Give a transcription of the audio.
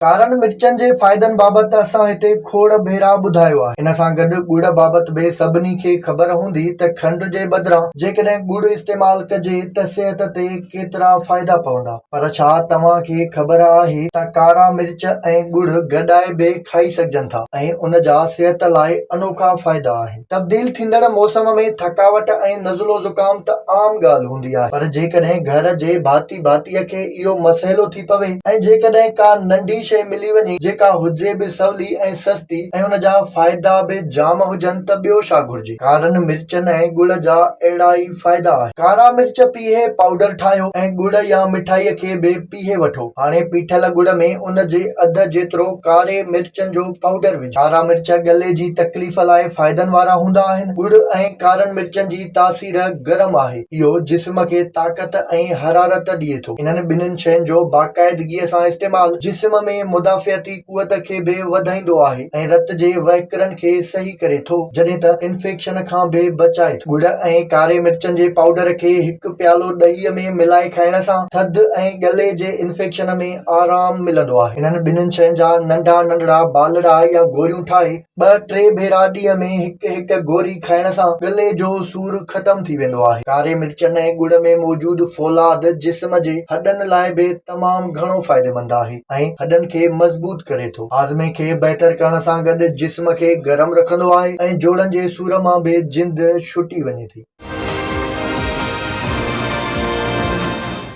ڪارن مرچن جي فائدن بابت اسان هتي کوڙ ڀيرا ٻڌايو آهي. ان سان گڏ ڳڙ بابت به سڀني کي خبر هوندي ته کنڊ جي بدران جيڪڏهن ڳڙ استعمال ڪجي ته صحت تي ڪيترا فائدا پوندا. پر ڇا توهان کي خبر آهي ته ڪارا مرچ ۽ ڳڙ گڏائي به کائي سگهجن ٿا ۽ ان جا صحت لاء انوکا فائدا آهن. تبديل ٿيندڙ موسم ۾ ٿڪاوٽ ۽ نزلو زڪام ته عام ڳالهه هوندي آهي پر جيڪڏهن گهر جي ڀاتي ڀاتيء کي اهو مسئلو ٿي پوي ۽ جيڪڏهن ڪا ننڍي شيء ملي وڃي جيڪا هجي به سولي ۽ سستي ۽ ان جا فائدا به جام هجن ته ٻيو ڇا گهرجي. ڪارن مرچن ۽ ڳڙ جا اهڙا ئي فائدا آهن. ڪارا مرچ پيهي پائوڊر ٺاهيو ۽ ڳڙ يا مٺائيء کي به پيهي وٺو. هاڻي پيٺل ڳڙ ۾ ان جي اڌ جيترو ڪاري مرچن جو پائوڊر وجهو. ڪارا مرچ ڳلي جي تڪليف لاء فائدن وارا هوندا آهن. ڳڙ ۽ ڪارن مرچن جي تاثير گرم آهي. اهو جسم کي طاقت ۽ حرارت ڏئي ٿو. انهن ٻنهين شين جو باقاعدگيء سان استعمال جسم ۾ مدافعتي قوت کي به وڌائيندو آهي ۽ رت جي وهڪرن کي صحيح ڪري ٿو، جڏهن ته انفيڪشن کان به بچائي ٿو. ڳڙ ۽ ڪاري مرچن جي پائوڊر کي هڪ پيالو ڏهي ۾ ملائي کائڻ سان ٿڌ ۽ ڳلي جي انفيڪشن ۾ آرام ملندو آهي. انهن ٻنهين شين جا ننڍا ننڍڙا بالڙا يا گوريون ٺاهي ٻه ٽي ڀيرا ڏينهن ۾ هڪ هڪ گوري کائڻ سان ڳلي جو سور ختم ٿي ويندو آهي. ڪاري مرچن ۽ ڳڙ ۾ موجود فولاد جسم جي هڏن لاء به تمام گهڻو فائديمند آهي. ۽ هڏن کي مضبوط ڪري ٿو. هاضمي کي بهتر ڪرڻ سان گڏ جسم کي گرم رکندو آهي ۽ جوڙن جي سور مان به جند ڇٽي وڃي ٿي.